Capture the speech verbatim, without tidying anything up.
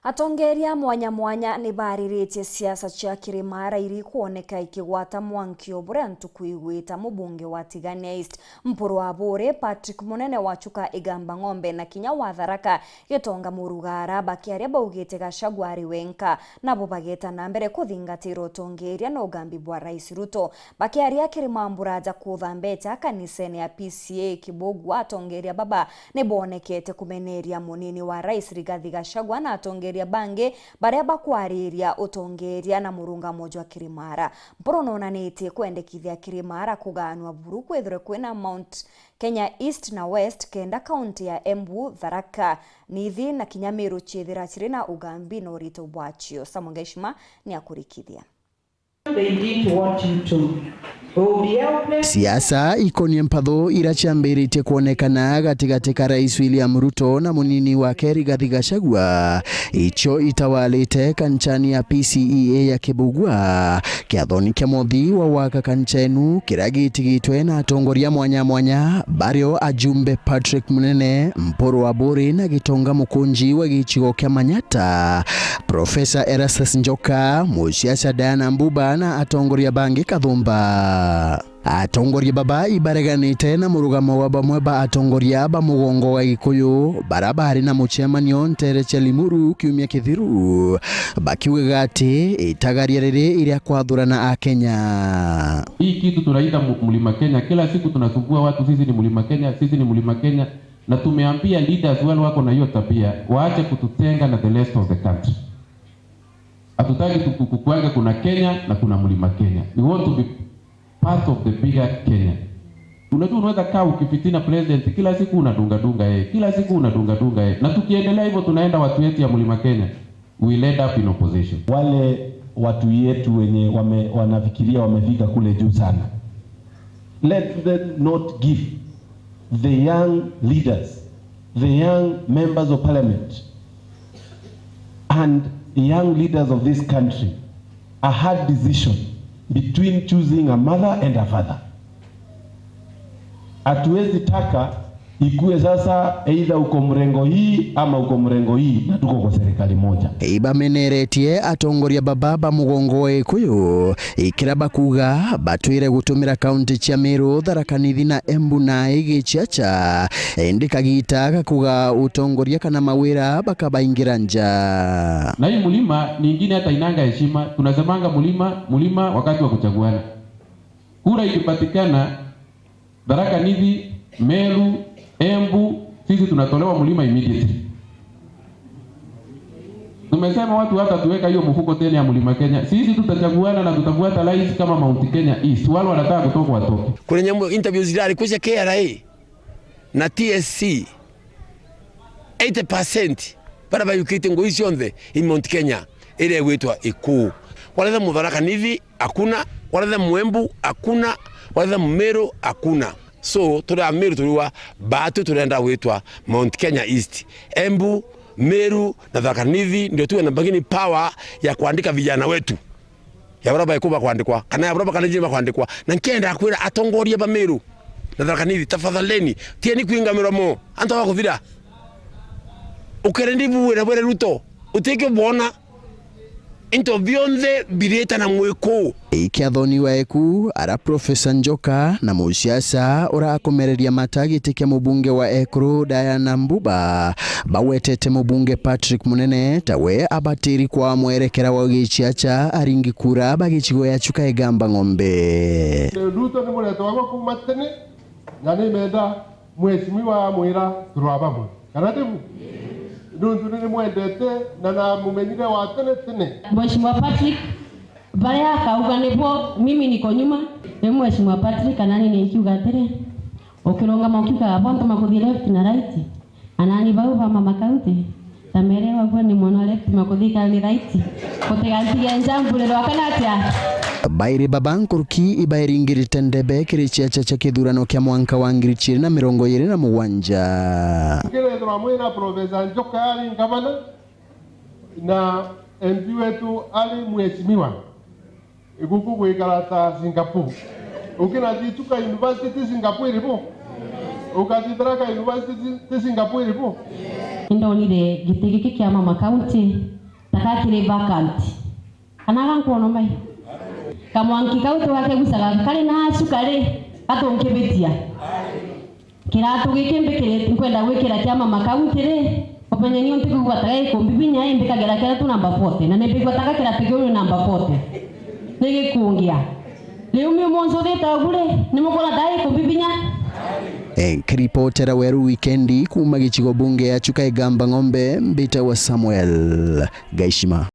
Atongeria mwanya mwanya ni bariritie siasa cia Kirimara iri kwoneka ikigwata mwankio buria ntuku igwita mubunge wa Tigania East, Mpuru wa Buri Patrick Munene wa Chuka Igamba Ng'ombe na kinya wa Tharaka Gitonga Murugara bakiaria baugite Gachagua ari wenka, nabo bageta na mbere kuthingatira utongeria na ugambi bwa Rais Ruto. Bakiaria kiri mambura ja kutha mbeca kanisene ya P C E Kibugua, atongeria baba ni bonekete kumeneria munini wa Rais Rigathi Gachagua na atongeria bangi baria bakwariria utongeria na murungamo jwa Kirimara. Mpuru nonanitie kwendekithia Kirimara kugaanua buru kwithirwe kwina Mount Kenya East na West, kenda kaunti ya Embu, Tharaka Nithi na kinya Meru ciithira ciri na ugambi na urito bwacio. Samuel Gaishima ni akurikithia. They didn't want you to. We'll be helpless. Siasa ikonie mpatho ira ciambiritie kwonekana gatigati ka Rais William Ruto na munini wake Rigathi Gachagua, icio itawalite kanchani ya P C E A ya Kibugua. Kiathoni kia mothi wa waka kanchenu kiria gitigitwe na atongoria mwanya mwanya, bario ajumbe Patrick Munene, Mpuru wa Buri na Gitonga Mukunji wa gicigo kia Manyata, Profesa Erastus Njoka, musiasa Diana Mbuba na atongoria bangi kathumba. Atongoria baba ibareganite na murugamo wa bamwe ba atongoria ba mugongo wa Gikuyu bara bari na mucemanio ntere cia Limuru kiumia kithiru, bakiugaga ati itagaria riri iria kwathurana Akenya. Hii kitu tunaita mu-, Mlima Kenya, kila siku tunasumbua watu, sisi ni Mlima Kenya, sisi ni Mlima Kenya. Na tumeambia leaders wale wako na hiyo tabia, waache kututenga na the rest of the country. Hatutaki tu-, ku-, kukuange kuna Kenya na kuna Mlima Kenya. We want to be part of the bigger Kenya. Unajua, unaweza kaa ukifitina president, kila siku unadunga dunga yeye, kila siku unadunga dunga yeye. Na tukiendelea hivyo, tunaenda watu wetu ya Mlima Kenya. We'll end up in opposition. Wale watu yetu wenye wame-, wanafikiria wamefika kule juu sana, let them not give the young leaders, the young members of parliament and young leaders of this country a hard decision between choosing a mother and a father. Hatuwezi taka ikue sasa either uko mrengo hii ama uko mrengo hii na tuko kwa serikali moja. Ibameneretie atongoria baba ba mugongo wa Gikuyu, ikira bakuga batwire gutumira kaunti cia Meru, Tharaka Nithi na Embu na igichiacha, indi kagita ga kuga utongoria kana mawira bakabaingira nja. Na hii mlima ni ingine hata inanga heshima, tunasemanga mlima, mlima wakati wa kuchaguana. Kura ikipatikana, Tharaka Nithi, Meru, Embu, sisi tunatolewa mlima immediately. Tumesema watu hata tuweka hiyo mfuko tena ya Mlima Kenya. Sisi tutachaguana na tutafuata rais kama Mount Kenya East. Wale wanataka kutoka watoke. Kuri nyamu interviews irari kucia K R A na T S C, eighty percent baria bayukite ngugi cionthe i Mount Kenya iria igwitwa Ikuu. Waretha Mutharaka Nithi, hakuna. Waretha Muembu, hakuna. Waretha Mumeru, hakuna. So, turi Ameru turiwa, batu turenda gwitwa Mount Kenya East. Embu, Meru na Tharaka Nithi ndio tuwe na bargaining power ya kuandika vijana wetu. Ya baria baeku bakwandikwa, kana ya baria bakanijini bakwandikwa. Na nkienda kwira atongoria ba Meru na Tharaka Nithi, tafadhaleni, tieni kwinga miromo, antu bakuthira. Ukere ndibu wira bwere Ruto, utikio bwona. Into bionthe birita na mwiku. Ikiathoni wa eku, ara Profesa Njoka na musiasa urakomereria mata giti kia mubunge wa ekuru Diana Mbuba, bawetete mubunge Patrick Munene tawe abatiri kwa mwerekera wa giciacha aringi kura ba gicigo ya Chuka Igamba Ng'ombe. Ruto ni muretwa wakwa kuma tene, na ni menda Mheshimiwa amwira turwa bamwe. Kana tibu? Nuntu ni mwendete na namumenyire wa tene tene. Mheshimiwa Patrick, baria akauga nibo, mimi niko nyuma. Ni Mheshimiwa Patrick, anani ninkiuga atiri, ukirungama ukiugaga bo antu makuthii left na right, anani bau ba Mama County, ta mere wagua ni mwana left makuthii kana ni right. Gutigantige njamburirwa kana atia? Bairi baba nkuruki ibairingirite ndebe kiri chiacha chia kithurano kia mwanka wa ngiri chiiri na mirongo iiri na mugwanja. Ukirethirwa mwina Profesa Njoka ari ngavana na M P wetu ari mheshimiwa, guku gwikara ta Singapore. Ukinathii Chuka University Singapore iri bo? Ukati Tharaka University ti, ti Singapore bo? Nindonire giti giki kia Mama County ta gakiri vacant. Kana gankwona mai? Kamwanki kau tugakegucaga kari na acu kari gatunkibitia. Kiratu giki mbikirite, nkwenda gwikira kia Mama County ri, umenye nio ntikwigua ta gikumbibinya, i mbikagira kiratu namba forty, na nimbigua ta gakiratu kiu ni namba forty. Ni gikungia. Riu miu mwonthe uthite ugu ri, ni mukwona ta gikumbibinya? Eh, nkiripotera Weru Wikendi kuuma gicigo bunge ya Chuka Igamba Ng'ombe, mbitagwa Samuel Gaishima.